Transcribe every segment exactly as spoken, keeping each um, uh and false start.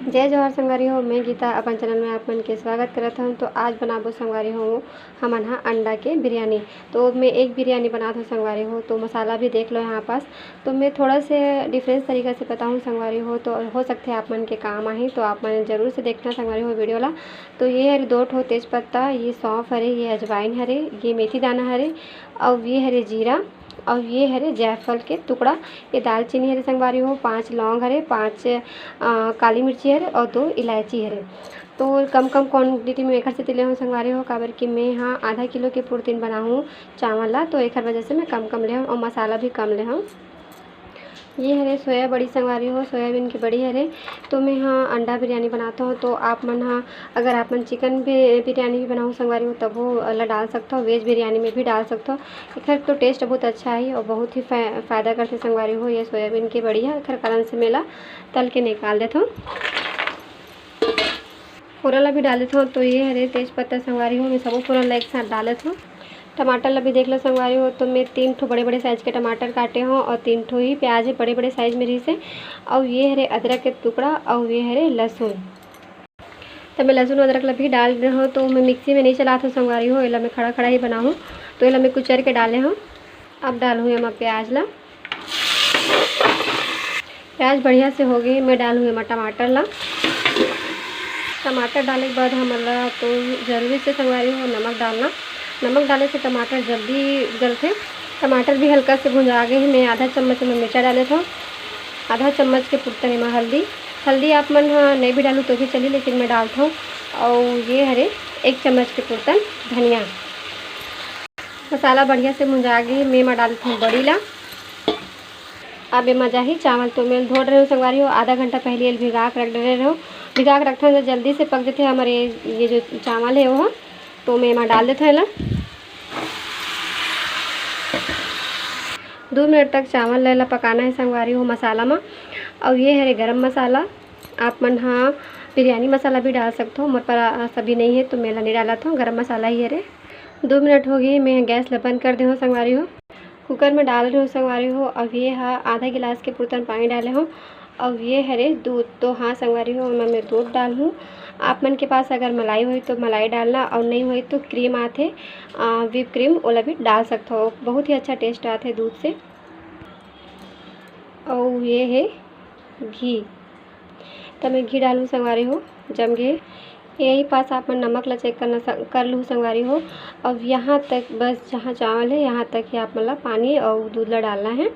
जय जोहार संगवारी हो, मैं गीता अपन चैनल में आप मन के स्वागत करत हूँ। तो आज बनाबो संगवारी हो हमन हा अंडा के बिरयानी। तो मैं एक बिरयानी बनात हूँ संगवारी हो, तो मसाला भी देख लो यहाँ पास। तो मैं थोड़ा से डिफरेंस तरीका से बताऊँ संगवारी हो, तो हो सकते आप मन के काम आही, तो आप मन जरूर से देखना संगवारी हो वीडियो ला। तो ये हरे दो ठो तेज पत्ता, ये सौंफ हरे, ये अजवाइन हरे, ये मेथी दाना हरे, और ये हरे जीरा, और ये हरे जायफल के टुकड़ा, ये दालचीनी हरे संगवारी हो, पाँच लौंग हरे, पाँच अ, काली मिर्ची हरे और दो इलायची हरे। तो कम कम क्वांटिटी में एकर सेती ले हूँ संगवारी हो, काबर कि मैं हाँ आधा किलो के पुरतिन बनाहूँ चावल ला, तो एकर वजह से मैं कम कम ले हूँ और मसाला भी कम ले हूँ। ये हरे सोया बड़ी संगवारी हो, सोयाबीन के बड़ी हरे। तो मैं हाँ अंडा बिरयानी बनाता हूँ, तो आप मन हाँ अगर आप मन चिकन बि-, बिरयानी भी बनाओ संगवारी हो, तब वो ला डाल सकता हो, वेज बिरयानी में भी डाल सकता हो। एकर तो टेस्ट बहुत अच्छा है और बहुत ही फा-, फायदा करते संगवारी हो ये सोयाबीन के बड़ी है। एकर कारण से मैं ला तल के निकाल देता हूँ। फोरन ला भी डाल देता हूँ। तो ये हरे तेज पत्ता संगवारी हो, मैं सबो फोरन ला एक साथ डाल देता हूँ। टमाटर ला भी देख लो संगवारी हो, तो मैं तीन ठो बड़े बड़े साइज के टमाटर काटे हूँ और तीन ठो ही प्याज है बड़े बड़े साइज में रहिसे। और ये हरे अदरक के टुकड़ा और ये हरे लहसुन। तो मैं लहसुन अदरक ला भी डाल दे हूँ। तो मैं मिक्सी में नहीं चलात हूँ संगवारी हो, एला मैं खड़ा खड़ा ही बनाहूँ। तो एला मैं कुचर के डाले हूँ। अब डालहूँ एमा प्याज ला। प्याज बढ़िया से हो गई, मैं डालहूँ एमा टमाटर ला। टमाटर डाले के बाद हमन ला तो जरूरी से संगवारी हो नमक डालना। नमक डाले से टमाटर जल्दी गलथे। टमाटर भी हल्का से भुंजा गए हे। मैं आधा चम्मच में मिर्चा डाले था, आधा चम्मच के पुरतन एमा हल्दी। हल्दी आप मन ह नहीं भी डालू तो भी चली, लेकिन मैं डालत हूँ। और ये हरे एक चम्मच के पुरतन धनिया। मसाला बढ़िया से भुंजा गए, मैं एमा डालत हूँ बड़ी ला। अब एमा जाही चावल। तो मैं धो रहे हूँ संगवारी हो, आधा घंटा पहले एल भिगा के रख डरे रहो। भिगा के रखथन तो जल्दी से पक जथे हमारे ये जो चावल है वो। तो मैं एमा डाल देथन एला। दो मिनट तक चावल ला पकाना है संगवारी हो मसाला में। और ये हरे गरम मसाला, आप मन हाँ बिरयानी मसाला भी डाल सकते हो, मोर पर सभी नहीं है तो मैं ला नहीं डालत हूँ, गरम मसाला ही हरे। दो मिनट हो गई, मैं गैस ला बंद कर दे हूँ संगवारी हो। कुकर में डाल रहे हो संगवारी हो। अब ये हा आधा गिलास के पुरतन पानी डाले हो। अब ये हरे दूध, तो हाँ संगवारी हो, मैं, मैं दूध डालहूँ। आप मन के पास अगर मलाई होई तो मलाई डालना, और नहीं होई तो क्रीम आथे, whip cream, ओला भी डाल सकते हो। बहुत ही अच्छा टेस्ट आथे दूध से। और ये है घी, तो मैं घी डालूँ संगवारी हो, जम गए। यही पास आप मन नमक ला चेक करना स-, कर लूँ संगवारी हो। अब यहाँ तक बस जहाँ चावल है यहाँ तक ही आप मन ला पानी और दूध ला डालना है।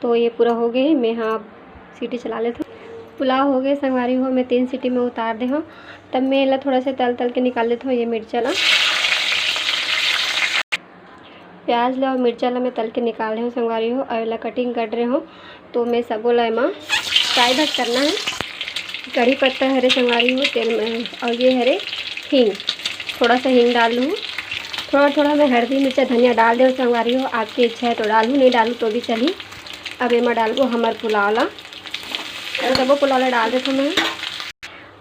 तो ये पूरा हो गए, मैं हाँ सीटी चला लेता हूँ। पुलाव हो गए संगवारी हो, मैं तीन सीटी में उतार दे हूँ। तब मैं एला थोड़ा सा तल तल के निकाल लेता हूँ ये मिर्चा ला। प्याज ला और मिर्चा ला मैं तल के निकाल रहे हूँ संगवारी हो, और एला कटिंग कर रहे हूँ। तो मैं सबो ला एमा फ्राई बस करना है। कढ़ी पत्ता हरे संगवारी हो तेल में, और ये हरे हींग, थोड़ा सा हींग डाल लूँ। थोड़ा थोड़ा मैं हल्दी मिर्चा धनिया डाल दे संगवारी हो, आपकी इच्छा है तो डालू, नहीं डालू तो भी चली। अब एमा डालबो हमर पुलाव ला, और सबो पुलाव ला डाल देता मैं।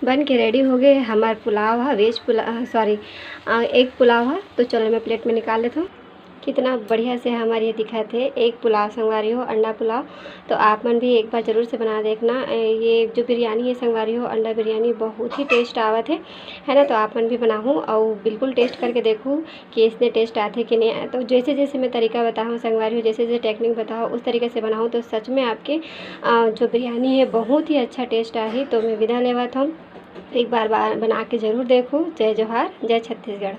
बन के रेडी हो गए हमार पुलाव हा, veg pulao, sorry, egg pulao हा। तो चलो मैं प्लेट में निकाल लेता हूँ। कितना बढ़िया से हमार ये दिखत हे एग पुलाव संगवारी हो, अंडा पुलाव। तो आप मन भी एक बार जरूर से बना देखना। ये जो बिरयानी है संगवारी हो, अंडा बिरयानी, बहुत ही टेस्ट आवत है, है ना। तो आप मन भी बनाहू और बिल्कुल टेस्ट करके देखू कि इसने टेस्ट आथे कि नहीं आए। तो जैसे जैसे मैं तरीका बताऊँ संगवारी हो, जैसे जैसे टेक्निक बताऊँ उस तरीके से बनाऊँ तो सच में आपके जो बिरयानी है बहुत ही अच्छा टेस्ट आही। तो मैं विदा लेवत हूँ, एक बार बना के जरूर देखू। जय जोहार, जय छत्तीसगढ़।